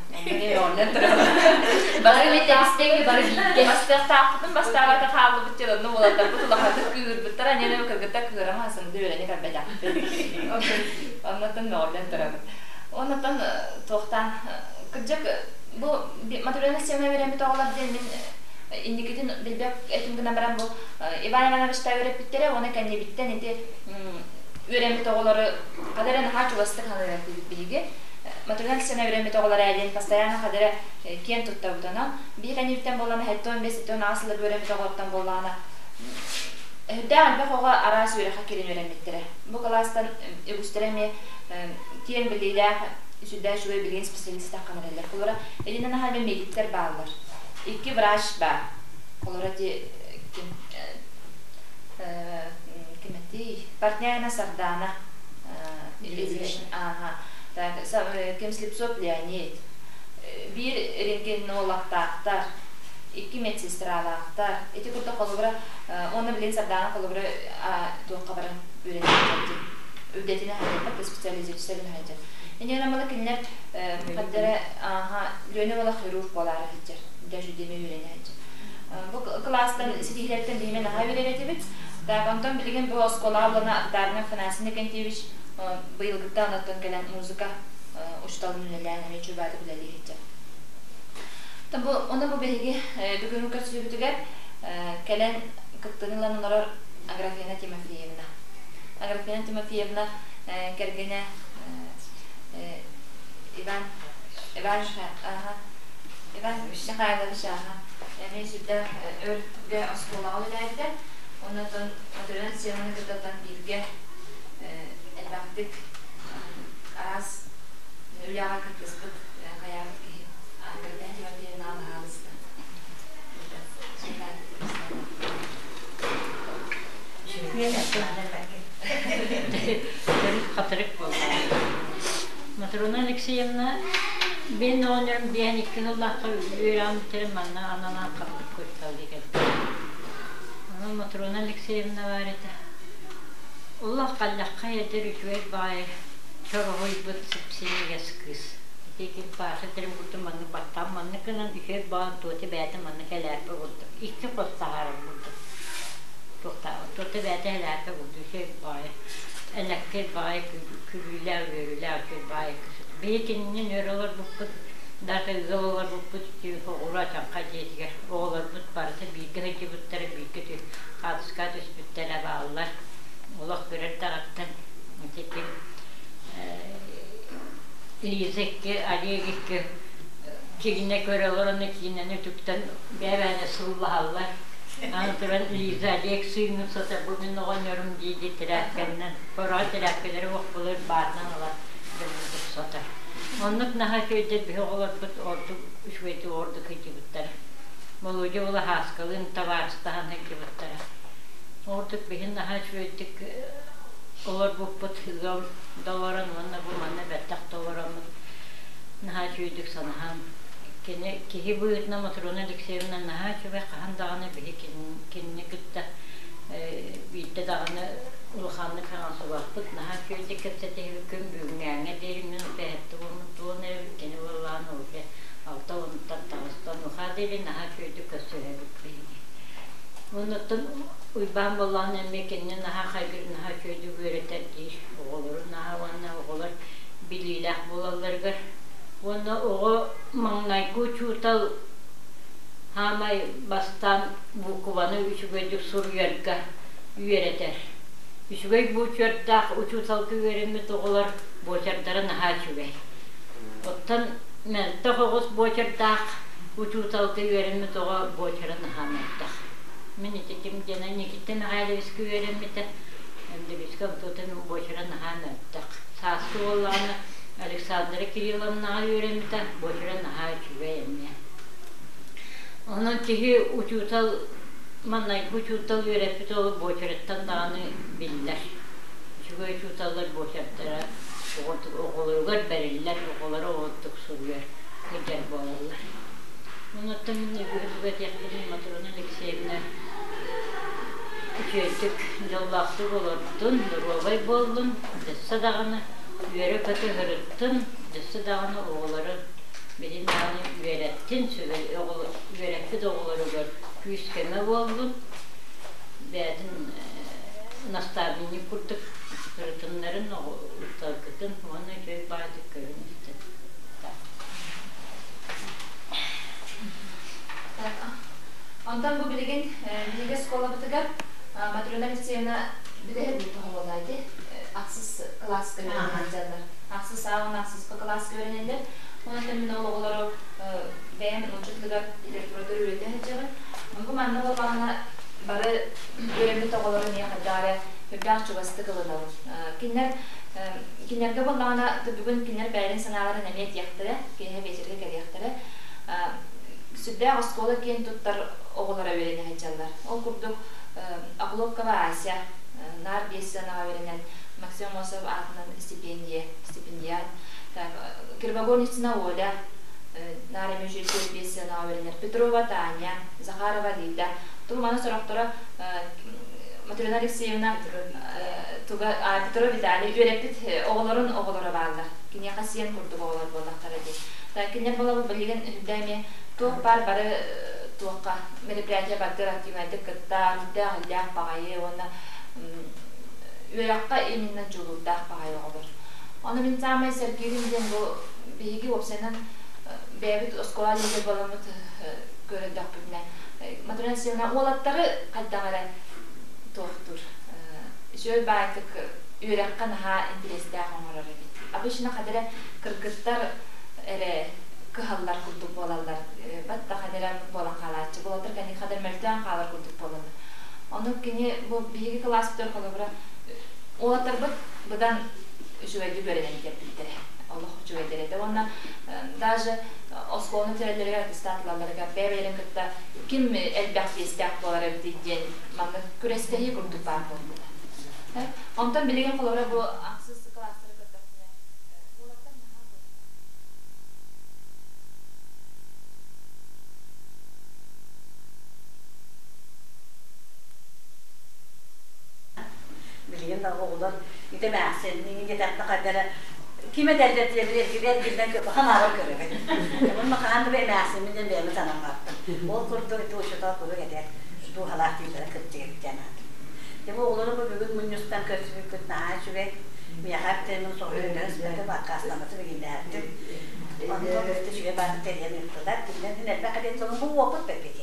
онно Бары тэбистэҥҥэ бары бииргэ бастыахтаахпытын бастаабата хааллыбыт диэн онно уолаттарбыт улаханнык кыыһырбыттар аньаны кыргыттар кыырама хасыммытыгар үөрэнэ кэлбэтэхпит оннотон мөҕүллэн турабыт оннотон туохтаан кырдьык бу Матрена Семеновна үөрэммит оҕолор диэн мин инникитин билбэт этим гынан баран бу Иван Ивановичтаа үөрэппиттэрэ уонна кэннибиттэн ити үөрэммит оҕолору хада эрэ наһаа чугастык саныыр этибит биһиги. Матрена Алексеевна үөрэммит оҕолор ээ диэн постоянно хада эрэ киэн туттабыт онон. Биһи кэннибиттэн буоллаҕына 75 78 сылларга үөрэммит оҕолортон буоллаҕына Үрдээх элбэх оҕо араас үөрэххэ киирэн үөрэммиттэрэ. Бу кылаастан үгүстэрэ эмиэ киэҥ билиилээх, сүрдээх үчүгэй билигин специалист таххан эрэллэр. Холобура, итинэн аһа эмиэ медиктэр бааллар. Икки врач баар. Холобура, ити ким ким этий? Портняна Сардана. Ага. Так, ким Слепцов Леонид. Биир рентгенологтаахтар, икки медсестралаахтар. Ити курдук холобура Уонна билигин Сардаана холобура туохха баран үөрэнэ сылдьар үрдэтинэ сылдьар специализируйсарын сылдьар. Инньэ гынан кинилэр хаддара ааха Лүөнэ буола хирург буолаары сылдьар. Даже диэми үөрэнэ сылдьар. Бу кылаастан ситиһиилэртэн биһиги наһаа үөрэр этибит. Так, онтон билигин бу оскуолаҕа булана Татарина Афанасий Иннокентьевич быйылгыттан оттон кэлэн музыка учууталын үлэлээн эмиэ чугаатык үлэлии сылдьар. Бу оны бу биһиги бүгүҥҥү көрсүбүтүгэр кэлэн кыттыыны ылан олорор Аграфена Тимофеевна. Аграфена Тимофеевна кэргэнэ Иван Иван Иван Михайлович эмиэ сүрдээх өргө оскуолаҕа үлэлээбитэ. Оннотон Матрена Алексеевнаны кытта бииргэ элбэхтик араас үлэҕэ кыттыспыт хайаабыт киһи Аграфена Тимофеевна баһаалыста. Төрүт хатырык буолла. Матрона Алексеевна бин оҕонньорум биэһэн икки сыллаахха үөрэҕин бүтэрэн манна аналаан хатырык кутталыы кэлбит. Онон Матрона Алексеевна баар этэ. Улах халлахха эдэр үчүгэй баҕайы чороһуйбут сипсинигэс кыыс. Ити Паша тэрим курдук маннык баттаан маннык гынан үчүгэй баҕа туота бэйэтэ маннык элээрпэ курдук икки хос таһаарар курдук туохтаабыт туота бэйэтэ элээрпэ курдук үчүгэй баҕайы элэккэй баҕайы күлүүлээх үөрүүлээх үчүгэй баҕайы биһи кининэн өр олорбуппут даже ыал олорбуппут оҕуруо чаҥха дьиэтигэр оҕолорбут барыта бииргэ сылдьыбыттара бииргэ хаатыска түспүттэрэ бааллар олох көрөр даҕаттан ити ким Лиза икки, Олег икки киинэ көрө олорон киинэни үтүктэн бэйэ-бэйэни сыллаһаллар. Аны туран Лиза Олег сыыҥын сытар бу мин оҕонньорум дии-дии тирээпкэннэн, хороҕо тирээпкэлэри уохпулар баатынан ылан дьоммутун сотор. Оннук наһаа үчүгэйдэр биһи оҕолорбут ордук үчүгэйдик ордук сылдьыбыттара. Володя уола Һааскалыын табаарыстаһан сылдьыбыттара. Ордук биһи наһаа үчүгэйдик олорбуппут ыал да олорон уонна бу манна бэттэх да олороммут наһаа үчүгэйдик санаһан кини киһи быһыытынан Матрена Алексеевна наһаа үчүгэй хаһан даҕаны биһи кинини кытта биирдэ даҕаны улаханнык хаҥасыбаппыт наһаа үчүгэйдик кэпсэтиһэбит күн бүгүҥҥээҥҥэ диэри мин утэһэтти уонна туон эрэбит кини буоллаҕына уже алта уонуттан таҕыста онуоха диэри наһаа үчүгэйдик көрсүһэбит биһиги Оннуттан Уйбаан буоллаҕына эмиэ кинини наһаа хайгыыр, наһаа үчүгэйдик үөрэтэр диир оҕолору наһаа уонна оҕолор билиилээх буолалларыгар. Уонна оҕо маҥнайгы учуутал саамай бастаан буукубаны үчүгэйдик суруйарга үөрэтэр. Үчүгэй буочардаах учууталга үөрэммит оҕолор буочардара наһаа үчүгэй. Оттон мөлтөх оҕус буочардаах учууталга үөрэммит оҕо буочара наһаа мөлтөх. Мин ити ким диэн Никита Михайловичка үөрэммитэ. Ндебичка онтуотун буочара наһаа мөлтөх. Сааскы буоллаҕына Александра Кирилловнаҕа үөрэммитэ, буочара наһаа үчүгэй эмиэ. Онон киһи учуутал маннайгы учуутал үөрэппит ол буочарыттан даҕаны биллэр. Үчүгэй учууталлар буочардара оҕолоругар бэриллэр, оҕолоро оҕотук суруйар, сылдьар буолаллар. Онуттан мин үгүһү этиэхпинин Матрена Алексеевна үчүгэйдик дьоллоохтук олордун, доруобай буоллун, дьасса даҕаны үөрэ-көтө сырыттын, дьасса даҕаны оҕолору билин даҕаны үөрэттин, үөрэппит оҕолоругар күүс-көмө буоллун, бэйэтин наставник курдук сырытыннарын, усталгытын уонна үчүгэй баҕайытык көрүн истин. Онтон бу билигин биһиги оскуолабытыгар Матрена Алексеевна бүтэһик буолла ити ахсыс кылааска үөрэнэллэр. Ахсыс аан ахсыс кылааска үөрэнэллэр. Онон мин ол оҕолору бэйэм нуучча тылыгар литературатыгар үөрэтэ сылдьабын. Бу манна буоллаҕына бары үөрэммит оҕолору Кинилэргэ буоллаҕына, бүгүн кинилэр бэйэлэрин санааларын эмиэ этиэхтэрэ, киэһэ биэчэргэ кэлиэхтэрэ. Сүрдээх оскуола киэн туттар оҕолоро үөрэнэ сылдьаллар. Ол курдук Охлопкова Ася наар биэс сыанаҕа үөрэнэн Максим Аммосов аатынан стипендия, стипендиат. Так, Кривогорницына Оля наар эмиэ үчүгэй биэс сыанаҕа үөрэнэр. Петрова Таня, Захарова Лида. Ту маны сорохторо Матрена Алексеевна туга Петров Виталий үөрэппит оҕолорун оҕолоро бааллар. Киниэхэ сиэн курдук оҕолор буоллахтара дии. Кинилэр буолабыт билигин үрдэ эмиэ туох баар бары туохха мероприятие бардыр активнайдык кыттар, үрдээх иллээх баҕайы уонна үөрэххэ именно дьулуурдаах баҕайы оҕолор. Ону мин саамай сэргиирим диэн бу биһиги уопсайынан бэйэбит оскуола лидер буоламмыт көрөрдөхпүтүнэ Матрена Алексеевна уолаттары хайдах эрэ туохтуур үчүгэй баайтык үөрэххэ наһаа интэриэстээх оҥорор эбит. Обычно хадара эрэ кыргыттар эрэ кыһаллар курдук буолаллар. Батта хадара буолан хаалааччы. Уолаттар кэнники хадыр мөлтөөн хаалар курдук буолаллар. Ону кини бу биһиги кылааспытыгар холобура уолаттарбыт быдан үчүгэйдик үөрэнэн кэлбиттэрэ. Олох үчүгэйдэр этэ. Уонна даже оскуоланы бүтэрэллэригэр аттестат ылалларыгар бэйэ-бэйэлэрин кытта ким элбэх биэстээх буолар эбитий диэн маннык күрэстэһии курдук баар буолбута. Онтон билигин холобура бу ахсыс кылаастары көрдөхпүнэ уолаттар наһаа Билигин да оҕолор ити эмээхсин миигин диэтэхпинэ хайда эрэ ким этэллэр диэбин эргиллэн ханаабар көрөбүн. Онно хаһан да эмээхсиммин диэн бэйэбин санаммаппын. Ол курдук ити учуутал куруук этэр дууһалаах дииллэрэ кырдьык эбит диэн аатым. Дьэ бу оҕолору бу бүгүн мунньустан көрсүбүппүт наһаа үчүгэй. Миэхэ эптэрин соһуйан өспөтүм, аккаастаммытым игиннээбитим. Онтон ити үчүгэй бааты тэрийэн ыыттылар. Кинилэр мин элбэх эбиэт солун бу уопут бэрбит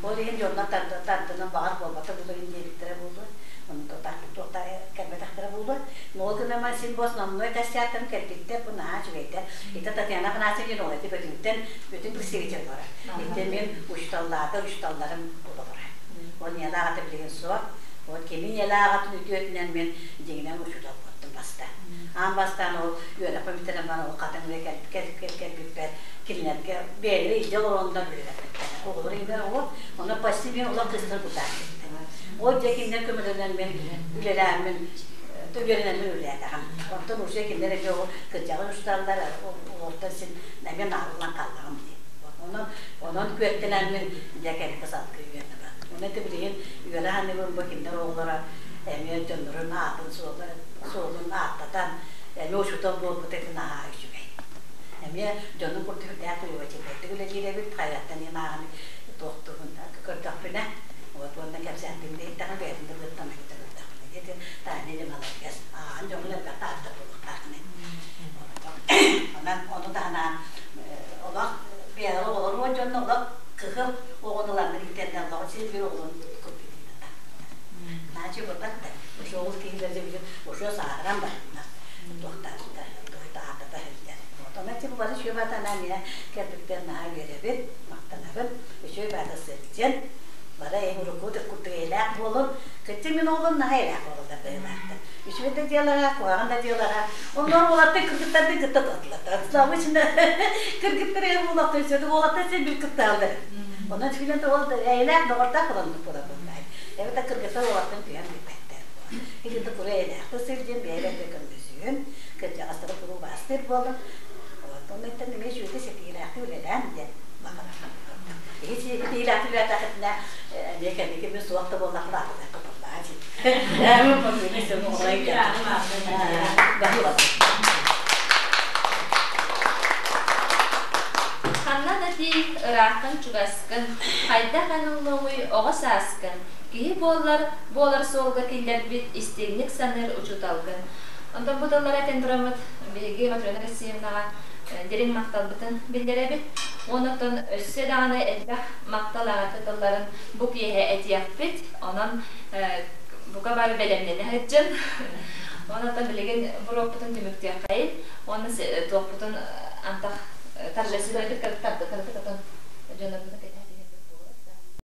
Ол иһин дьоннор тардынан баҕар буолбата буолуо диэбиттэрэ буолуо. Ону туохта кэлбэтэхтэрэ буолуо. Ол гынан син бу основной костяктарын кэлбиттэр, бу наһаа үчүгэйдэр. Ити Татьяна Афанасьевна ол эти бөтүҥтэн бүтүн представитель барар. Ити мин учуталлаата учуталларым олоҕура. Ол ньыла аҕата билигин суох. Ол кини ньыла аҕатын үтүөтүнэн мин дьиҥинэн учуутал буолтум бастаан. Аан бастаан ол үөрэхпин бүтэрэн баран ол хатыҥҥа кэлбиппэр кинилэргэ бэйэлэрэ илдьэ олороннор үлэлэппиттэрэ. Оҕолор иһинэр оҕо, онно почти мен олох кыстар кутаах кэлбитим. Ол дьэ кинилэр көмөлөрүнэн мен үлэлээммин үөрэнэммин үлэлээтэҕим. Онтон уже кинилэр эмиэ ол кырдьаҕын усталлар, олортон син эмиэ наалылан хааллаҕым дии. Онон онон күөттэнэммин дьэ кэнники салгыы үөрэнэ бардым. Онон ити билигин үөрэ саныыбын бу кинилэр оҕолоро эмиэ дьоннорун аатын суолун ааттатан эмиэ учуутал буолбут этин наһаа үчүгэй. Эмиэ дьонун курдук үрдээх требовательнайдык үлэлиир эбит, хайаттан иһин ааҕан туохтугун көрдөхпүнэ, вот уонна кэпсээнтин да иһиттэҕин бэйэтин да быаттан кытта көрдөхпүнэ диэти Таня дьэ маладьыас ааҕан дьоҥун элбэхтэ ааттар буолуохтааххын Онон ону таһынан олох бэйэлэр оҕолорун уон дьонно олох кыһыл оҕону ыланнар иитэннэр олоҕу сир биир оҕолорун курдук Наачы буолбат да, ошо ол киһилэр дьэ билин ошо сааһыран бараннар туохтаабыта аатата иһиллэр. Онон ти бу бары үчүгэй баатанаа миэ кэлбиппэр наһаа үөрэбин, махтанабын. Үчүгэй баата сылдьан, бары эйин урукку курдук эйэлээх буолун. Кыччы мин оҕолорум наһаа эйэлээх буолаллар быһыылаахтар. Үчүгэй да дьыалаҕа, куһаҕан да дьыалаҕа. Онноор уолаттар кыргыттарды кытта туттулар. Обычно кыргыттар эйэ буолахтар үчүгэй уолаттар син бил кыттааллар. Онон үчүгэй да эйэлээх доҕордоох буолан буолар буоллаай. Эбэтэр кыргыттар уолаттан түһэн бүппэттэр. Итинтэ куру эйэлээхтик сылдьан бэйэ-бэйэтэ көмөлөсүһүн, кырдьаҕастары куруу баастыыр буолан, оннуттан эмиэ үчүгэйдик ситиилээхтик үлэлээн диэн баҕарабын. Иһи ситиилээхтик үлэлээтэххитинэ эмиэ кэнники мин суох да буоллахпына атыылаахха буоллаа дии. Ханна да тиий, ырааххын чугаскын, хайдах эн ыллыҥый оҕо сааскын, киһи буоллар, буолар суолга киллэрбит истиҥник саныыр учууталгын. Онтон бу тыллары этэн тураммыт биһиги Матрена Алексеевнаҕа дириҥ махталбытын биллэрэбит. Онон өссө даҕаны элбэх махтал аҕата тылларын бу киэһэ этиэхпит. Онон бука бары бэлэмнэнэ сылдьын. Онон билигин буруоппутун түмүктүөххэйин. Уонна туохпутун антах торжественнайдык кыргыттардык дьоннорбутун кэтэһэ.